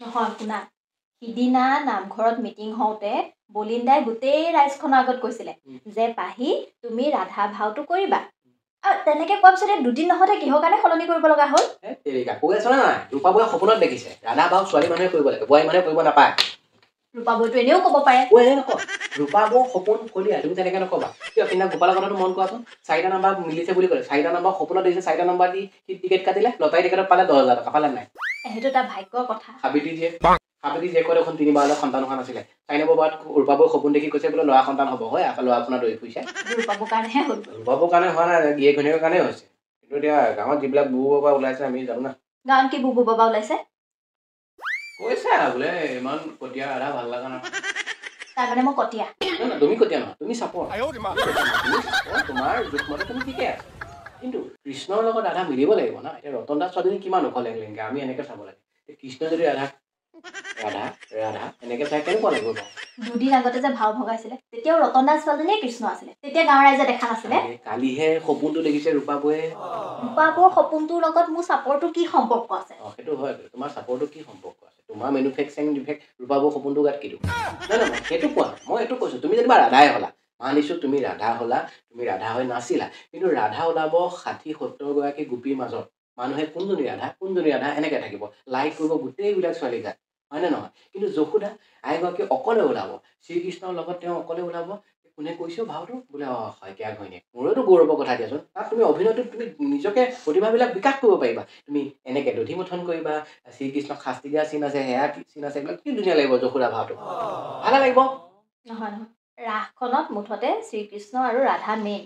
নহয় শুনা, সিদিনা নামঘৰত মিটিং হওঁতে বলিন্দাই গোটেই ৰাইজখনৰ আগত কৈছিলে যে পাহি তুমি ৰাধা ভাওটো কৰিবা। আৰু তেনেকে কোৱাৰ পিছতে দুদিন নহওঁতে কিহৰ কাৰণে সলনি কৰিব লগা হ'ল? কৈ আছ নাই, ৰূপা বৌয়ে সপোনত দেখিছে ৰাধা ভাও ছোৱালী মানুহে কৰিব লাগে, বোৱাৰী মানুহে কৰিব নাপায়। ৰূপা বৌটো এনেও ক'ব পাৰে। এনেই নকয়, ৰূপা বৌ সপোন ফলিয়া, তুমি তেনেকে নকবা। কিয় সিদিনা গোপালৰ কথাটো মন কৰাচোন, 4টা নাম্বাৰ মিলিছে বুলি ক'লে, 4টা নাম্বাৰ সপোনত দেখিছে, 4টা নাম্বাৰ দি সি টিকেট কাটিলে, লটাৰী টিকেটত পালে 10,000 টকা, পালে নাই? সেইটো তাৰ ভাগ্যৰ কথা। সাবিত্ৰী জীয়েকৰ দেখোন 3বাৰলৈ সন্তান হোৱা নাছিলে, 4 নম্বৰ বাৰত ৰূপা বৌ সপোন দেখি কৈছে বোলে ল'ৰা সন্তান হ'ব, হয় আকৌ ল'ৰা আপোনাৰ দৌৰি ফুৰিছে। ৰূপা বৌৰ কাৰণেহে হ'ল। ৰূপা বৌৰ কাৰণে হোৱা নাই, গিৰিয়েক ঘৈণীয়েকৰ কাৰণে হৈছে। কিন্তু এতিয়া গাঁৱত যিবিলাক বুবু বাবা ওলাইছে আমি জানো না। গাঁৱত কি বুবু বাবা ওলাইছে? কৈছে বোলে ইমান কটীয়া ৰাধা ভাল লগা নাই। তাৰমানে মই কটীয়া? নহয়, তুমি কটীয়া নহয়, তুমি চাপৰ। তুমি চাপৰ, তোমাৰ জোখমতে তুমি ঠিকে আছা। কিন্তু কৃষ্ণৰ লগত ৰাধা মিলিব লাগিব না। এতিয়া ৰতন দাস ছোৱালীজনী কিমান ওখ লেংলেংকে, আমি এনেকে চাব লাগে। কৃষ্ণ যদি ৰাধা ৰাধা ৰাধা এনেকে চাই কেনেকুৱা লাগিব বাৰু? দুদিন আগতে যে ভাও ভগাইছিলে তেতিয়াও ৰতন দাস ছোৱালীজনীয়ে কৃষ্ণ আছিলে, তেতিয়া গাঁৱৰ ৰাইজে দেখা নাছিলে। কালিহে সপোনটো দেখিছে ৰূপা বৌয়ে। ৰূপা বৌৰ সপোনটোৰ লগত মোৰ চাপৰটোৰ কি সম্পৰ্ক আছে? অ সেইটো হয়, তোমাৰ চাপৰটোৰ কি সম্পৰ্ক আছে? তোমাৰ মেনুফেকচাৰিং ডিফেক্ট, ৰূপা বৌৰ সপোনটোৰ গাত কি দোষ? নাই নাই, মই সেইটো কোৱা নাই, মই এইটো কৈছোঁ তুমি যেনিবা ৰাধাই হ'লা, মানিছোঁ তুমি ৰাধা হ'লা, তুমি ৰাধা হৈ নাচিলা, কিন্তু ৰাধা ওলাব 60-70 গৰাকী গোপীৰ মাজত, মানুহে কোনজনী ৰাধা কোনজনী ৰাধা এনেকৈ থাকিব, লাইক কৰিব গোটেইবিলাক ছোৱালী গাত, হয়নে নহয়? কিন্তু যশোদা আইগৰাকী অকলে ওলাব, শ্ৰীকৃষ্ণৰ লগত তেওঁ অকলে ওলাব, কোনে কৈছে ভাওটো বোলে অ শইকীয়া ঘৈণীয়েক, মোৰোতো গৌৰৱৰ কথা দিয়াচোন। তাত তুমি অভিনয়টোত তুমি নিজকে প্ৰতিভাবিলাক বিকাশ কৰিব পাৰিবা, তুমি এনেকৈ দধি মথন কৰিবা, শ্ৰীকৃষ্ণক শাস্তি দিয়া চিন আছে, সেয়া চিন আছে, এইবিলাক কি ধুনীয়া লাগিব যশোদা ভাওটো, ভালে লাগিব। নহয় নহয়, ৰাসখনত মুঠতে শ্ৰীকৃষ্ণ আৰু ৰাধা মেইন,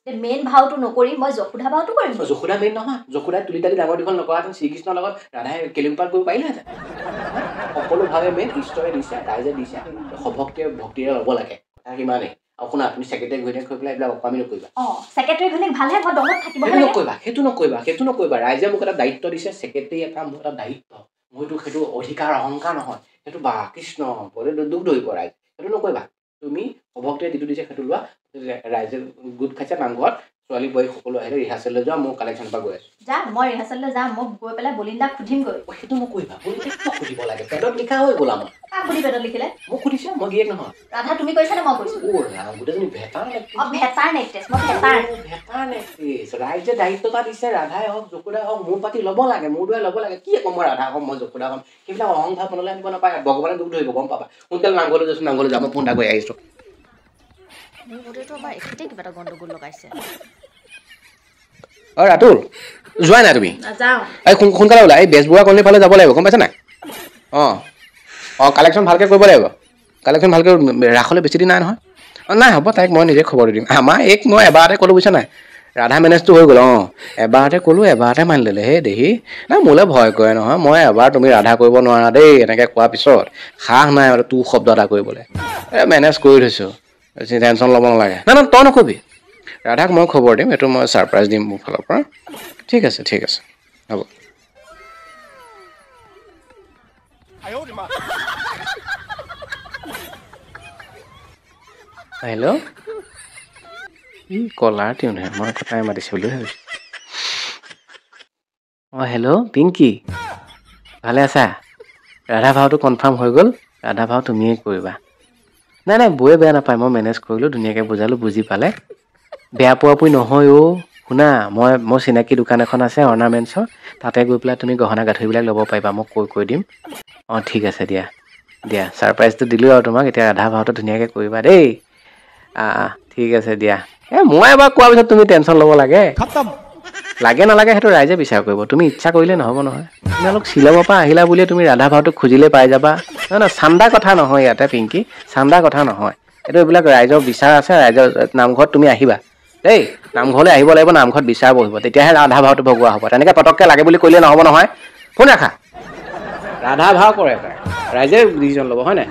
মেইন ভাওটো নকৰি মই যশোদা ভাওটো কৰিম। যশোদা মেইন নহয়, যশোদাই তুলি তালি ডাঙৰ দীঘল নকৰাহেঁতেন শ্ৰীকৃষ্ণৰ লগত ৰাধাই কেলিগোপাল কৰিব পাৰিলেহেঁতেন। সকলো ভাৱে মেইন, ঈশ্বৰে দিছে, ৰাইজে দিছে, সভক্তিয়ে ভক্তিৰে ল'ব লাগে, কথা সিমানেই। আৰু শুনা, তুমি ছেক্ৰেটাৰী ঘৈণীয়েক হৈ পেলাই এইবিলাক অকৱামি নকৰিবা। অঁ ছেক্ৰেটাৰী ঘৈণীয়েক ভালহে, মই দমত থাকিব সেইটো নকৰিবা, সেইটো নকৰিবা, সেইটো নকৰিবা। ৰাইজে মোক এটা দায়িত্ব দিছে, ছেক্ৰেটাৰী এটা মোৰ এটা দায়িত্ব, মইতো সেইটো অধিকাৰ অহংকাৰ নহয়, সেইটো বা কৃষ্ণ বোলে দুখ ধৰিব ৰাইজ, সেইটো নকৰিবা। তুমি সভক্তিয়ে যিটো দিছে সেইটো লোৱা। ৰাইজে গোট খাইছে নামঘৰত, ছোৱালী বোৱাৰী সকলো আহিলে ৰিহাৰ্চেললৈ যোৱা, মোৰ কালেকশ্যনৰ পৰা গৈ আছোঁ। যাম, মই ৰিহাৰ্চেললৈ যাম, মই গৈ পেলাই বলিন্দাক সুধিমগৈ। সেইটো নকৰিবা, বলিন্দাক কিয় সুধিব লাগে? পেটত লিখা হৈ গ'ল আমাৰ। কাক সুধি পেটত লিখিলে? মোক সুধিছে, মই গিৰিয়েক নহয়। ৰাধা তুমি কৈছা নে মই কৈছোঁ? অ' ৰাম, গোটেইজনী ভেটাৰ নেকট্ৰেছ। অ ভেটাৰ নেকট্ৰেছ, মই ভেটাৰ। ভেটাৰ নেকট্ৰেছ। ৰাইজে দায়িত্ব এটা দিছে, ৰাধাই হওক যশোদাই হওক, মোৰ পাতি ল'ব লাগে, মোৰ দৰে ল'ব লাগে। কি আকৌ মই ৰাধা হ'ম, মই যশোদা হ'ম, সেইবিলাক অহংভাৱ মনলৈ আনিব নাপায়, ভগৱানে দুখ ধৰিব, গম পাবা। সোনকালে নামঘৰলৈ যাচোন, নামঘৰলৈ যাম, মই ফোন এটা কৰি আহিছোঁ। মোৰ মতেতো আমাৰ এখেতে কিবা এটা গণ্ডগোল লগাইছে। অ ৰাতুল, যোৱাই নাই তুমি? নাযাওঁ। এই সোনকালে ওলা, এই বেজবৰুৱা কলনীৰ ফালে যাব লাগিব, গম পাইছা নাই? অঁ অঁ, কালেকশ্যন ভালকৈ কৰিব লাগিব, কালেকশ্যন ভালকৈ ৰাসলৈ বেছি দিন নাই নহয়। অঁ নাই হ'ব, তাইক মই নিজে খবৰ দি দিম। আমাৰ এইক মই এবাৰতে ক'লোঁ বুজিছা নাই, ৰাধা মেনেজটো হৈ গ'ল। অঁ এবাৰতে ক'লোঁ, এবাৰতে মানি ল'লে। হে দেহি, নাই মোলৈ ভয় কৰে নহয়, মই এবাৰ তুমি ৰাধা কৰিব নোৱাৰা দেই এনেকৈ কোৱাৰ পিছত সাহ নাই আৰু তোৰ শব্দ এটা কৰিবলৈ। এই মেনেজ কৰি থৈছোঁ, বেছি টেনশ্যন ল'ব নালাগে। নাই নাই, তই নক'বি, ৰাধাক মই খবৰ দিম, এইটো মই ছাৰপ্ৰাইজ দিম মোৰ ফালৰ পৰা। ঠিক আছে ঠিক আছে, হ'ব। হেল্ল', ই কলাৰ টিউনহে, মই আকৌ তাই মাতিছে বুলি ভাবিছোঁ। অঁ হেল্ল' পিংকি, ভালে আছা? ৰাধা ভাওটো কনফাৰ্ম হৈ গ'ল, ৰাধা ভাও তুমিয়ে কৰিবা। নাই নাই, বৌয়ে বেয়া নাপায়, মই মেনেজ কৰিলোঁ, ধুনীয়াকৈ বুজালোঁ, বুজি পালে। বেয়া পোৱা পুই নহয় অ'। শুনা, মই মোৰ চিনাকি দোকান এখন আছে অৰ্ণামেণ্টছৰ, তাতে গৈ পেলাই তুমি গহনা গাঁঠৰিবিলাক ল'ব পাৰিবা, মই কৈ কৈ দিম। অঁ ঠিক আছে দিয়া, দিয়া ছাৰপ্ৰাইজটো দিলোঁ আৰু তোমাক, এতিয়া ৰাধা ভাওটো ধুনীয়াকৈ কৰিবা দেই। ঠিক আছে দিয়া। এই মই এবাৰ কোৱাৰ পিছত তুমি টেনশ্যন ল'ব লাগে লাগে নালাগে সেইটো ৰাইজে বিচাৰ কৰিব, তুমি ইচ্ছা কৰিলে নহ'ব নহয়। তোমালোক শ্বিলঙৰ পৰা আহিলা বুলিয়ে তুমি ৰাধা ভাওটো খুজিলে পাই যাবা। নহয় নহয়, চান্দা কথা নহয় ইয়াতে পিংকি, চান্দা কথা নহয়, এইটো এইবিলাক ৰাইজৰ বিচাৰ আছে, ৰাইজৰ নামঘৰত তুমি আহিবা দেই, নামঘৰলৈ আহিব লাগিব, নামঘৰত বিচাৰ বহিব, তেতিয়াহে ৰাধা ভাওটো ভগোৱা হ'ব। তেনেকৈ পটককৈ লাগে বুলি কৰিলে নহ'ব নহয়। ফোন ৰাখা, ৰাধা ভাও কৰে তাই, ৰাইজে ডিচিশ্যন ল'ব, হয় নাই?